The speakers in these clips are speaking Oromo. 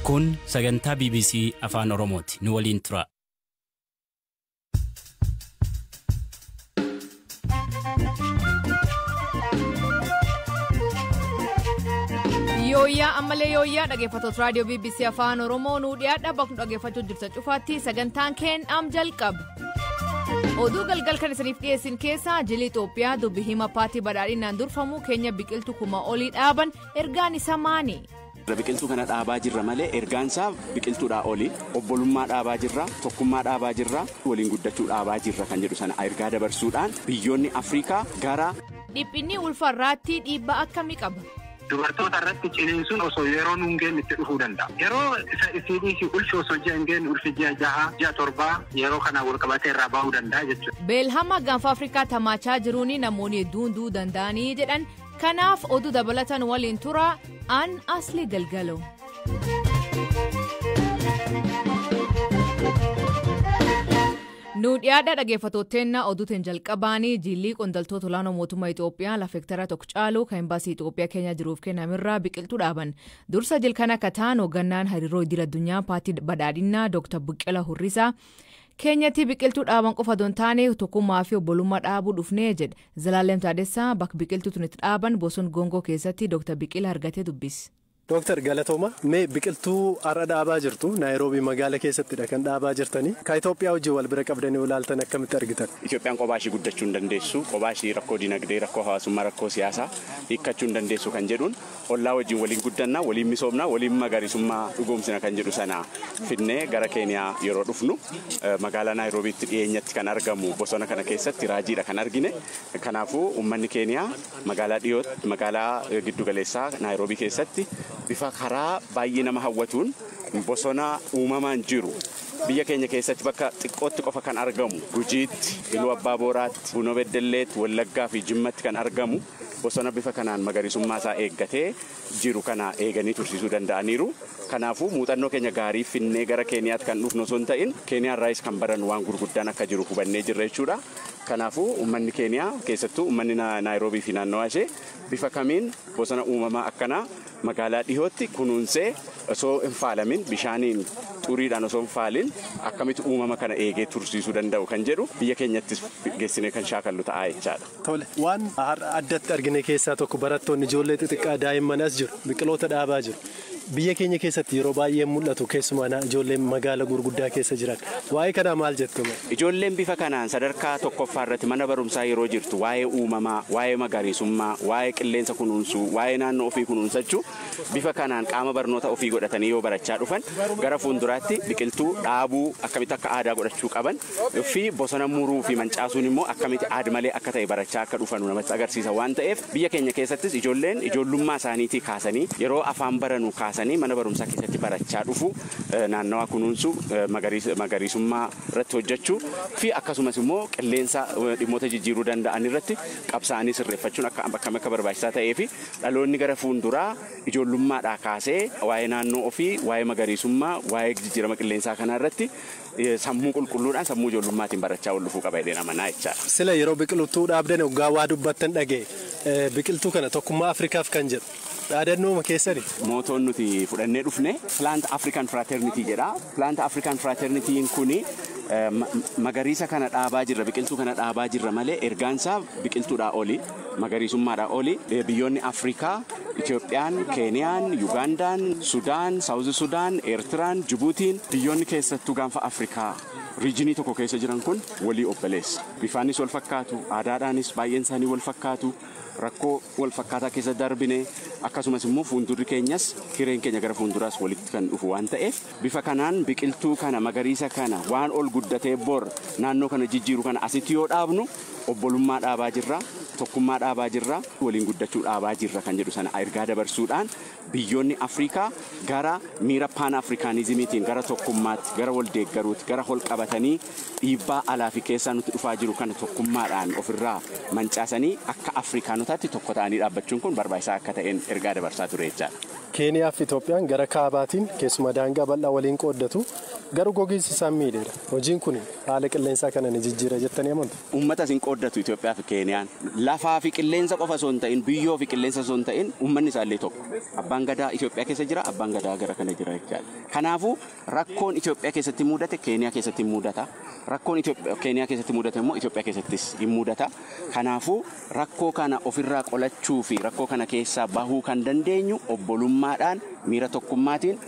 Kun sagantaa BBC Afaan Oromooti. Nu waliin tura. Yooyyaa ammallee yooyyaa dhaggeeffattoota raadiyoo BBC Afaan Oromoo nuu dhiyaadha bakka nu dhaggeeffachuu jirtan cufaatti sagantaan keenyam jalqaba. Oduu galgal kan isiniif dhiyeessin keessaa jilli Itoophiyaa dubbi hima paartii badhaadhinaan durfamu keenya biqiltuu 1000 olii dhaaban ergaan isaa maani? Biqiltuu kana dhaabaa jirra malee ergaan isaa biqiltuudhaa oli obbolummaa dhaabaa jirra, tokkummaa dhaabaa jirra, waliin guddachuu dhaabaa jirra kan jedhu sana ergaa dabarsuudhaan biyyoonni Afrikaa gara. Dhiphinni ulfarraatti dhiibbaa akkamii qaba? Dubartoota irratti ciniinsuun osoo yeroo nuun geenye itti dhufuu danda'a. Yeroo isiidhii ulfi osoo ji'a hin geenye ulfi ji'a 6, ji'a 7 yeroo kana wal qabatee irraa bahuu danda'a jechuudha. Beelhama gaanfa Afrikaa tamaachaa jiruun namoonni hedduun du'uu danda'anii jedhan. Kanaaf oduu dabalatan waliin tura an asli galgalo. Nu dhiyaadha dhaggeeffattootni oduutiin jalqabaanii jilli qondaaltota olaanoo mootummaa Itoophiyaa lafa hektara 1 caalu kan imbaasii Itoophiyaa keenya jiruuf kennamirraa biqiltuu dhaaban. Dursa jilkana akka ta'an hoogganaan hariiroo idil addunyaa paartii badhaadhinaa Dr. Biqilaa Hurrisaa keenyatti biqiltuu dhaaban qofa osoo hin taane tokkummaa fi obbolummaa dhaabuu dhufnee jedhe. Zalaalem Taadessaa bakka biqiltuu tun itti dhaaban bosona Gongoo keessatti Dr. Biqilaa argatee dubbise. Dooktar Galatooma, mee biqiltuu har'a dhaabaa jirtu Naayiroobii magaala keessattidha kan dhaabaa jirtanii. Ka Itoophiyaa wajjin wal bira qabdanii ilaaltan akkamitti argitan? Itoophiyaan kophaa ishii guddachuu hin dandeessu, kophaa ishii rakkoo dinagdee, rakkoo hawaasummaa, rakkoo siyaasaa hiikkachuu hin dandeessu kan jedhuun ollaa wajjin waliin guddannaa, waliin misoomnaa, waliin magariisummaa dhugoomsina kan jedhu sana fidnee gara Keeniyaa yeroo dhufnu magaalaa Naayiroobiitti dhiyeenyatti kan argamu bosona kana keessatti raajiidha kan argine. Kanaafuu uummanni Keeniyaa magaalaa dhiyootti, magaalaa giddugaleessaa Naayiroobii keessatti bifa karaa baay'ee nama hawwatuun bosona uumamaan jiru biyya keenya keessatti bakka xiqqootti qofa kan argamu Gujiitti, Iluu Abbaa Booraatti, Bunoo Beddelleetti, Wallaggaa fi Jimmatti kan argamu bosona bifa kanaan magariisummaa isaa eeggatee jiru kana eeganii tursiisuu danda'aniiru. Kanaafuu muuxannoo keenya gaarii finnee gara Keeniyaatti kan dhufnu osoo hin ta'in Keeniyaarraayis kan baran waan gurguddaan akka jiru hubannee jirra jechuudha. Kanaafuu uummanni Keeniyaa keessattuu uummanni Naayiroobii fi naannawaa ishee bifa kamiin bosona uumamaa akkanaa magaalaa dhihootti kunuunsee osoo hin faalamin bishaaniin xuriidhaan osoo hin faalin akkamitti uumama kana eegee tursiisuu danda'u kan jedhu biyya keenyattis geessinee kan shaakallu ta'aa jechaadha. Tole, waan har'a addatti argine keessaa tokko barattoonni ijoollee xixiqqaa daa'imman as jiru biqiloota dhaabaa jiru. Biyya keenya keessatti yeroo baay'ee mul'atu keessumaa ijoolleen magaala gurguddaa keessa jiran. Waa'ee kanaa maal jettu? Ijoolleen bifa kanaan sadarkaa tokkoffaa irratti mana barumsaa yeroo jirtu waa'ee uumamaa, waa'ee magariisummaa, waa'ee qilleensa kunuunsuu, waa'ee naannoo ofii kunuunsachuu bifa kanaan qaama barnoota ofii godhatanii yoo barachaa dhufan gara fuulduraatti biqiltuu dhaabuu akkamitti akka aadaa godhachuu qaban fi bosona muruu fi mancaasuun immoo akkamitti aad-malee akka ta'e barachaa akka dhufan namatti agarsiisa waan ta'eef biyya keenya keessattis ijoolleen ijoollummaa isaaniitii kaasanii yeroo afaan baranu kaasanii mana barumsaa keessatti barachaa dhufu naannawaa kunuunsuu magariisummaa irratti hojjechuu fi akkasumas immoo qilleensa dhimmoota jijjiiruu danda'an irratti qabsaa'anii sirreeffachuun akkam akka barbaachisaa ta'ee fi dhaloonni gara fuulduraa ijoollummaadhaa kaasee waa'ee naannoo ofii, waa'ee magariisummaa, waa'ee jijjiirama qilleensaa kanaa irratti sammuu qulqulluudhaan sammuu ijoollummaatiin barachaa ol dhufuu qaba jedheen amanaa jechaadha. Sila yeroo biqiltuu dhaabdan hoggaa waa dubbattan dhaga'e biqiltuu kana tokkummaa Afrikaaf kan jedhu dhaadannooma keessani. Mootoon nuti fudhannee dhufne Plant African Fraternity jedha. Plant African Fraternityin kuni magariisa kana dhaabaa jirra, biqiltuu kana dhaabaa jirra malee ergaan isaa biqiltuudhaa oli, magariisummaadhaa oli. Biyyoonni Afrikaa Itoophiyaan, Keeniyaan, Yugandaan, Sudaan, Saawuz Sudaan, Eertiraan, Jibuutiin biyyoonni keessattuu gaanfa Afrikaa riijinii tokko keessa jiran kun walii obboleessa. Bifaanis wal fakkaatu, aadaadhaanis baay'een isaanii wal fakkaatu, rakkoo wal fakkaataa keessa darbine akkasumas immoo fuuldurri keenyas hireen keenya gara fuulduraas walitti kan dhufu waan ta'eef bifa kanaan biqiltuu kana magariisa kana waan ol guddatee bor naannoo kana jijjiiru kana asitti yoo dhaabnu obbolummaa dhaabaa jirra, tokkummaa dhaabaa jirra, waliin guddachuu dhaabaa jirra kan jedhu sana ergaa dabarsuudhaan biyyoonni Afrikaa gara miira paan Afrikaanizimiitiin gara tokkummaatti, gara wal deeggaruutti, gara holqabateetti dhaabbatanii dhiibbaa alaa fi keessaa nutti dhufaa jiru kana tokkummaadhaan ofirraa mancaasanii akka Afrikaanotaatti tokko ta'anii dhaabbachuun kun barbaachisaa akka ta'een ergaa dabarsaa ture jechaadha. Keeniyaa fi Itoophiyaan gara kaabaatiin keessumaa daangaa bal'aa waliin qooddatu garuu gogiinsi isaan miidheera. Hojiin kun haala qilleensaa kana ni jijjiira jettanii amantu. Uummata isin qooddatu Itoophiyaa fi Keeniyaan lafaa fi qilleensa qofa osoo hin ta'in biyyoo fi qilleensa osoo hin ta'in uummanni isaallee tokko. Abbaan gadaa Itoophiyaa keessa jira, abbaan gadaa gara kana jira jechaadha. Kanaafuu rakkoon Itoophiyaa keessatti mudate Keeniyaa keessatti mudata. Rakkoon Keeniyaa keessatti mudate immoo Itoophiyaa keessattis hin mudata. Kanaafuu rakkoo kana ofirraa qolachuu fi rakkoo kana keessaa bahuu kan dandeenyu obbolummaadhaan miira tokkummaatiin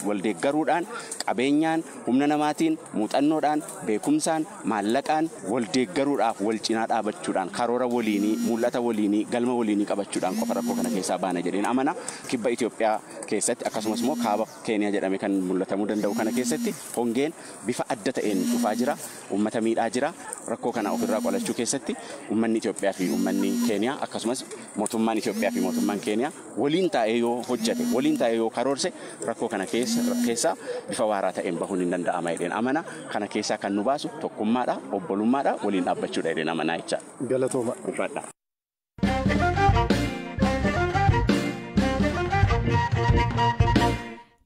waldeeggaruudhaan qabeenyaan humna namaatiin muuxannoodhaan beekumsaan maallaqaan waldeeggaruudhaaf wal cinaa dhaabachuudhaan karoora waliinii mul'ata waliinii galma waliinii qabachuudhaan qofa rakkoo kana keessaa baana jedheen amana. Kibba Itoophiyaa keessatti akkasumas immoo kaaba Keeniyaa jedhame kan mul'atamuu danda'u kana keessatti hongeen bifa adda ta'een dhufaa jira, uummata miidhaa jira. Rakkoo kana ofirraa qolachuu keessatti uummanni Itoophiyaa fi uummanni Keeniyaa akkasumas mootummaan Itoophiyaa fi mootummaan Keeniyaa waliin taa'ee yoo hojjete, waliin taa'ee yoo karoorse rakkoo kana keessaa bifa waaraa ta'een bahuun hin danda'ama jedheen amana. Kana keessaa kan nu baasu tokkummaadha, obbolummaadha, waliin dhaabbachuudha jedheen amanaa jechaadha. Galatooma. Ulfaadha.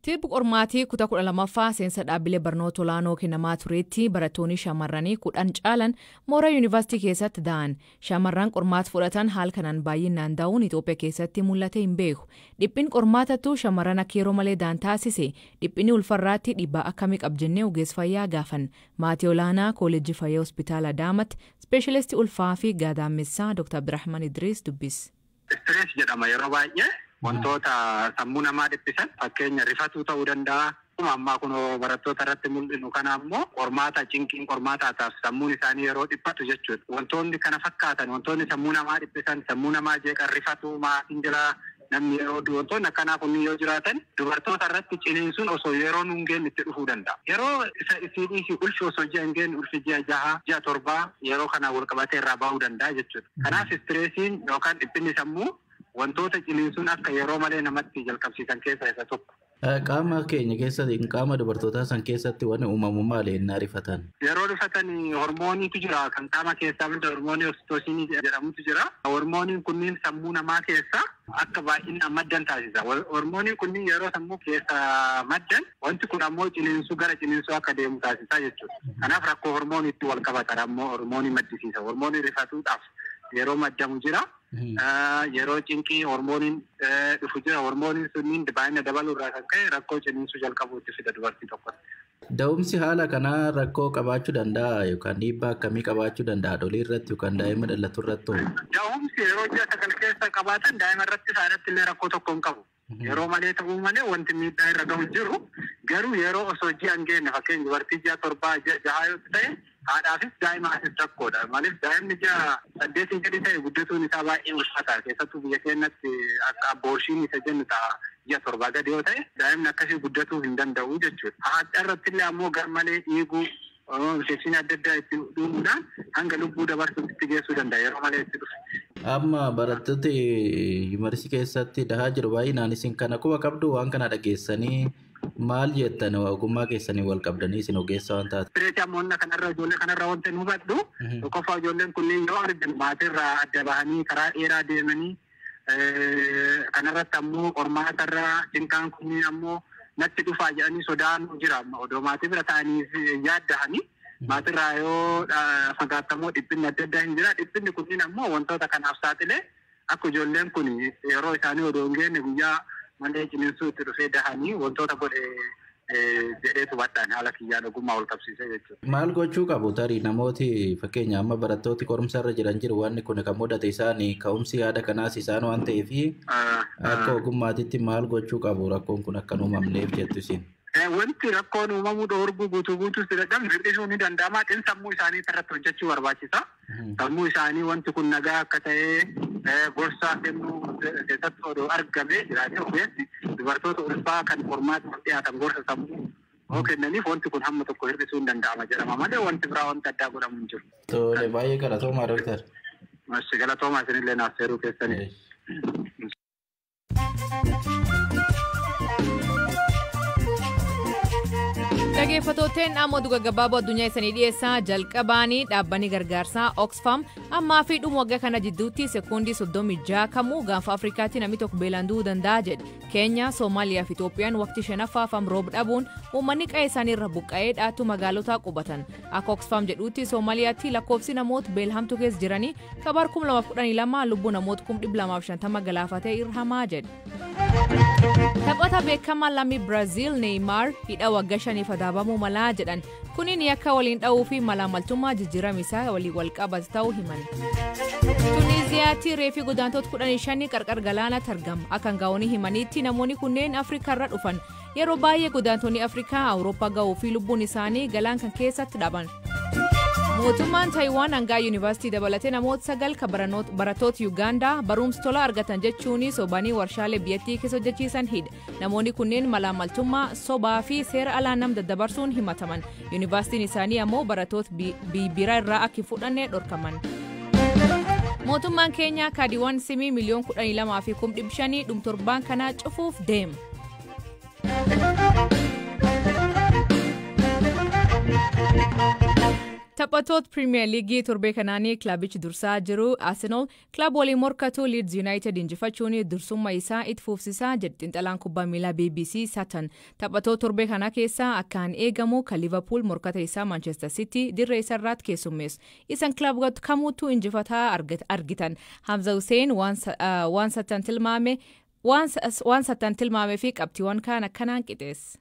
Tibbi qormaatii kutaa 12ffaa seensa dhaabbilee barnoota olaanoo kennamaa turetti barattoonni shamarranii 10 caalan mooraa yuunivarsiitii keessatti da'an. Shamarran qormaata fudhatan haala kanaan baay'inaan da'uun Itoophiyaa keessatti mul'atee hin beeku. Dhiphinni qormaatattu shamarran akka yeroo malee da'an taasise. Dhiphinni ulfarraatti dhiibbaa akkamii qaba jennee ogeessa fayyaa gaafan. Maatii olaanaa kooleejjii fayyaa hospitaala Adaamaatti ispeeshalistii ulfaa fi gaadaamessaa Dr. Abdirahman Idris dubbise. Stress jedhama yeroo baay'ee. Wantoota sammuu namaa dhiphisan fakkeenya rifatuu ta'uu danda'a. Akkuma ammaa kun barattoota irratti mul'inu kana ammoo qormaata cinqiin qormaataaf sammuun isaanii yeroo dhiphatu jechuudha. Wantoonni kana fakkaatan wantoonni sammuu namaa dhiphisan sammuu namaa jeeqan rifatuu maatiin jira namni yeroo wantoonni akkanaa kun yoo jiraatan dubartoota irratti ciniinsuun osoo yeroo nuun geenye itti dhufuu danda'a. Yeroo isa isii dhiisii ulfi osoo ji'a hin geenye ulfi ji'a 6 ji'a 7 yeroo kana wal qabatee irraa bahuu danda'a jechuudha. Kanaaf istireesiin yookaan dhiphinni sammuu wantoota ciniinsuun akka yeroo malee namatti jalqabsiisan keessaa isa tokko. Qaama keenya keessatti qaama dubartootaa san keessatti wanni uumamu maali innaa rifatan? Yeroo rifatan hormooniitu jira kan qaama keessaa madda hormoonii oksitoosinii jedhamutu jira. Hormooniin kunniin sammuu namaa keessa akka baay'inaan maddan taasisa. Hormooniin kunniin yeroo sammuu keessa maddan wanti kun ammoo ciniinsuu gara ciniinsuu akka deemu taasisa jechuudha. Kanaaf rakkoo hormooniitti wal qabata ammoo hormoonii maddisiisa. Hormoonii rifatuudhaaf yeroo maddamu jira. Yeroo cinqii hormooniin dhufu jira. Hormooniin sunniin baay'ina dabaluu irraa kan ka'e rakkoo ciniinsuu jalqabuu itti fida dubartii tokkotti. Da'umsi haala kanaa rakkoo qabaachuu danda'a yookaan dhiibbaa akkamii qabaachuu danda'a haadholii irratti yookaan daa'ima dhalatu irratti? Da'umsi yeroo ji'a 9 keessa qabaatan daa'ima irratti saadatti illee rakkoo tokko hin qabu. Yeroo malee ta'uu malee wanti miidhaa irra gahu jiru garuu yeroo osoo ji'a hin geenye fakkeenya dubartii ji'a 7 ji'a 6 yoo ta'e haadhaafis daa'imaafis rakkoodha. Maaliif daa'imni ji'a 8 gadi ta'e guddatuun isaa baay'ee ulfaataa. Keessattuu biyya keenyatti akka aboorshiin isa jennu ta'a ji'a 7 gadi yoo ta'e daa'imni akkasii guddatuu hin danda'u jechuudha. Haadha irratti illee ammoo garmalee dhiiguu infekshinii adda addaa itti dhuumuudhaan hanga lubbuu dabarsuutti geessuu danda'a yeroo malee itti dhufe. Amma barattooti yuunivarsiitii keessatti dahaa jiru baay'inaan isin kana quba qabdu waan kana dhageessanii maal jettan ogummaa keessanii wal qabdanii isin ogeessa waan taate? Fireetii ammoo kanarra ijoollee kanarra wanti nu hubadhu tokkoffaa ijoolleen kunneen yoo arginu maatirraa adda bahanii karaa dheeraa deemanii kanarratti ammoo qormaatarra cinqaan kunneen ammoo natti dhufaa jedhanii sodaan jira. Odoo maatii bira ta'anii yaaddahanii maatirraa yoo fagaatamoo dhiphinni adda addaa hin jira. Dhiphinni kunneen ammoo wantoota kanaaf saaxilee akka ijoolleen kun yeroo isaanii odoo hin geenye guyyaa malee ciniinsuu itti dhufee dahanii wantoota godhe jedheetu badhaan haala kiyyaan ogummaa wal qabsiisee jechuudha. Maal gochuu qabu tarii namooti fakkeenya amma barattooti qorumsa irra jiran jiru wanni kun kan mudate isaanii ka'umsi yaada kanaas isaan waan ta'eef akka ogummaatitti maal gochuu qabu rakkoon kun akka hin uumamneef jettu isin? Wanti rakkoon uumamuu dhoorguu guutuu guutuu si dadhabne hir'isuun ni danda'ama. Sammuu isaanii irratti hojjechuu barbaachisa. Sammuu isaanii wanti kun nagaa akka ta'e gorsaa kennuu keessatti odoo argame jiraatee ogeessi dubartoota ulfaa kan qormaatti dhiyaatan gorsa sammuu yoo kennaniif wanti kun hamma tokko hir'isuu hin danda'ama jedhama malee wanti biraa wanti addaa godhamu hin jiru. Tole baay'ee galatoomaa dooktar. Masi galatoomaa isinillee naaf seeruu keessanii. Dhaggeeffattooteen amma oduu gaggabaaboo addunyaa isanii dhiyeessaa jalqabaanii dhaabbanni gargaarsaa Oxfam ammaa fi dhuma waggaa kana jidduutti sekoondii 36 kamuu gaanfa Afrikaatti namni tokko beelaan du'uu danda'a jedhe. Keenya, Soomaaliyaa fi Itoophiyaan waqtii shanaffaaf rooba dhabuun uummanni qe'ee isaanii irra buqqa'ee dhaattu magaalotaa qubatan. Akka Oxfam jedhutti Soomaaliyaatti lakkoofsi namoota beelhamtuu keessa jiranii kabar 2012 lubbuu namoota 250 galaafatee irra hamaa jedhe. Taphata beekamaa lammii Biraazil Neeymaar hidha waggaa 5 adaabamuu malaa jedhan. Kunin yakka waliin dha'uu fi malaamaltummaa jijjiirama isaa waliin wal qabatu ta'uu himan. Tuniiziyaatti reeffi godaantota 15 qarqara galaanaatti argama. Akka hangafoonni himanitti namoonni kunneen Afrikaa irraa dhufan. Yeroo baay'ee godaantonni Afrikaa Awurooppaa ga'uu fi lubbuun isaanii galaan kan keessatti dhaban. Mootummaan Taayiwaan hangaa yuunivarsiitii dabalatee namoota 9 kan barattoota Yuugaandaa barumsa tola argatan jechuun sobanii warshaalee biyyattii keessa hojjechiisan hidha. Namoonni kunneen malaamaltummaa, sobaa fi seera alaa nama daddabarsuun himataman. Yuunivarsiitiin isaanii ammoo barattoota biraa irraa akka hin fudhanne dhorkaman. Mootummaan Keenyaa kaadiiwwan simii miliyoona 12,500 dhum torbaan kanaa cufuuf deema. Taphattoota Piriimiyer Liigii torbee kanaanii kilabichi dursaa jiru Arsenal kilaba waliin morkatu Leeds United injifachuun dursummaa isaa itti fufsiisaa jedhe xiinxalaan kubbaa miilaa BBC Satan. Taphattoota torbee kana keessaa akkaan eegamu kan Liverpool morkata isaa Manchester City dirree isa irratti keessummeessu. Isan kilaba kamuutu injifataa argitan. Hamza Hussein waan Satan tilmaame fi qabxiiwwan kaan akkanaan qixeesse.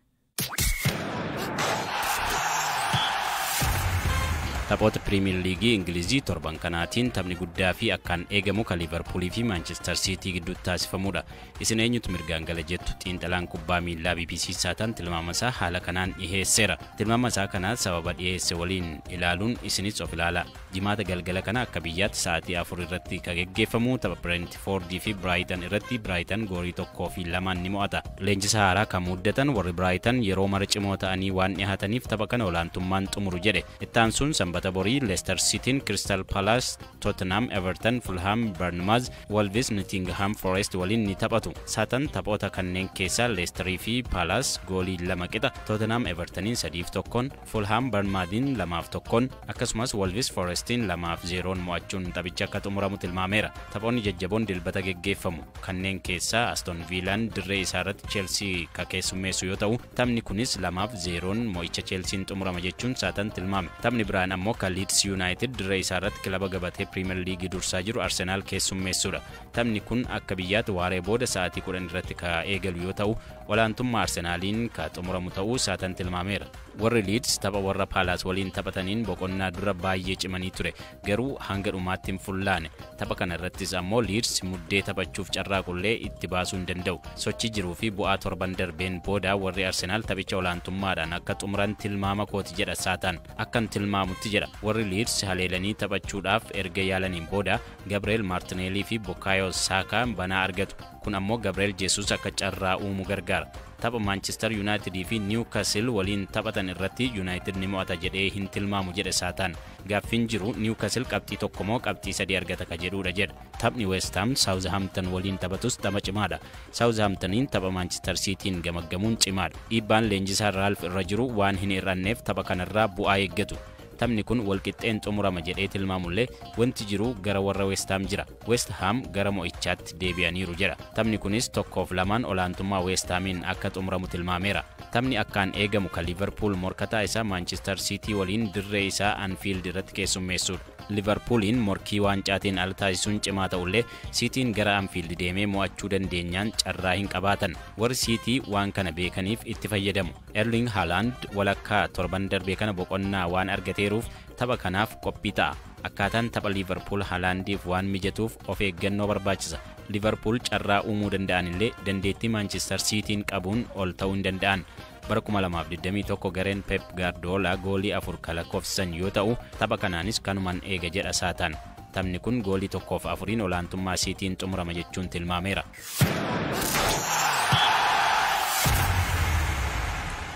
Taphoota Piriimiyer Liigii Ingilizii torban kanaatiin taphni guddaa fi akkaan eegamu kan Liivarpuulii fi Maanchestar Siitii gidduutti taasifamudha. Isin eenyutu mirgaan gala jettu? Xiinxalaan kubbaa miilaa BBC Saataan tilmaama isaa haala kanaan dhiheesseera. Tilmaama isaa kana sababa dhiheesse waliin ilaaluun isinis of ilaala. Jimaata galgala kana akka biyyaatti sa'aatii 4 irratti kan geggeeffamu tapha Brentfordii fi Biraayitan irratti Biraayitan goolii 1-2 ni mo'ata. Leenjisaa haaraa kan muddatan warri Biraayitan yeroo mara cimoo ta'anii waan dhihaataniif tapha kana olaantummaan xumuru jedhe. Ittaansuun sanbata borii Leicester Cityin Crystal Palace, Tottenham, Everton, Fulham, Bournemouth, Wolves, Nottingham Forest waliin ni taphatu. Saatan taphoota kanneen keessaa Leicesterii fi Palace goolii 2 qixa, Tottenham Evertoniin 3-1, Fulham Bournemouthiin 2-1, akkasumas Wolves Forestiin 2-0 mo'achuun taphicha akka xumuramu tilmaameera. Taphoonni jajjaboon dilbata geggeeffamu. Kanneen keessaa Aston Villaan dirree isaa irratti Chelsea kan keessummeessu yoo ta'u, taphni kunis 2-0 mo'icha Chelsean xumurama jechuun Saatan tilmaame. Taphni biraan ammoo kan Leeds United dirree isaa irratti kilaba gabatee Premier League dursaa jiru Arsenal keessummeessudha. Taphni kun akka biyyaatti waaree booda sa'aatii 10 irratti kan eegalu yoo ta'u, olaantummaa Arsenaaliin kan xumuramu ta'uu Saatan tilmaameera. Warri Leeds tapha warra Palace waliin taphataniin boqonnaa dura baay'ee cimanii ture, garuu hanga dhumaatti hin fullaane. Tapha kana irrattis ammoo Leeds muddee taphachuuf carraaqullee itti baasuu hin danda'u. Sochii jiruu fi bu'aa torban darbeen booda warri Arsenaal taphicha olaantummaadhaan akka xumuran tilmaama kooti jedha Saataan. Akkan tilmaamutti jedha. Warri Leeds haleelanii taphachuudhaaf erga yaalaniin booda Gabriel Martinelli fi Bukayo Saka banaa argatu. Kun ammoo Gabriel Jesus akka carraa uumu gargaara. Tapha Manchester United fi Newcastle waliin taphatan irratti United ni mo'ata jedhee hin tilmaamu jedhe Saataan. Gaaffiin jiru Newcastle qabxii 1 moo qabxii 3 argata ka jedhudha jedha. Taphni West Ham Southampton waliin taphatus tapha cimaadha. Southamptoniin tapha Manchester Cityin gamaggamuun cimaadha. Dhiibbaan leenjisaa Ralph irra jiru waan hin hir'anneef tapha kanarraa bu'aa eeggatu. Taphni kun walqixxeen xumurama jedhee tilmaamullee wanti jiru gara warra West Ham jira. West Ham gara mo'ichaatti deebi'aniiru jedha. Taphni kunis 1-2 olaantummaa West Hamiin akka xumuramu tilmaameera. Taphni akkaan eegamu kan Liverpool morkataa isaa Manchester City waliin dirree isaa Anfield irratti keessummeessudha. Liverpooliin morkii waancaatiin ala taasisuun cimaa ta'ullee Cityin gara Anfield deemee mo'achuu dandeenyaan carraa hin qabaatan. Warri City waan kana beekaniif itti fayyadamu. Erling Haaland walakkaa torban darbee kana boqonnaa waan argateeruuf tapha kanaaf qophii ta'a. Akkaataan tapha Liverpool Haalandiif waan mijatuuf of eeggannoo barbaachisa. Liverpool carraa uumuu danda'an illee dandeettii Manchester Cityin qabuun ol ta'uu hin danda'an. Bara 2021 gareen Pep Guardiola goolii 4 kan lakkoofsisan yoo ta'u, tapha kanaanis kanuman eega jedha Saataan. Taphni kun goolii 1-4 olaantummaa Cityin xumurama jechuun tilmaameera.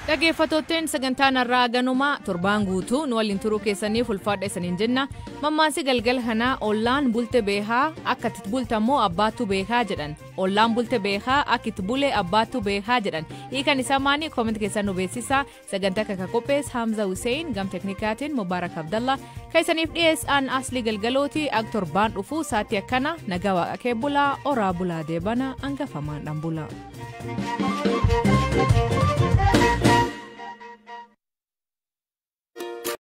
Dhaggeeffattootteen sagantaan har'aa ganuma torbaan guutuu nu waliin turuu keessaniif ulfaadha isaniin jenna. Mammaansi galgala kanaa "Ollaan bulte beekaa, akka itti bultammoo abbaattu beekaa" jedhan. "Ollaan bulte beekaa, akka itti bule abbaattu beekaa" jedhan. Hiikan isaa maani? Comment keessan nu beeksisa. Sagantaa kan qopheesse Hamza Hussein, gam teknikaatiin Mubaarak Abdallah, kan isaniif dhiyeessaan Aslii Galgalooti. Ak torbaan dhufuu saatti akkana nagaa waaqa kee bulaa, oraa bulaa, deebana hangafamaan dhan bulaa.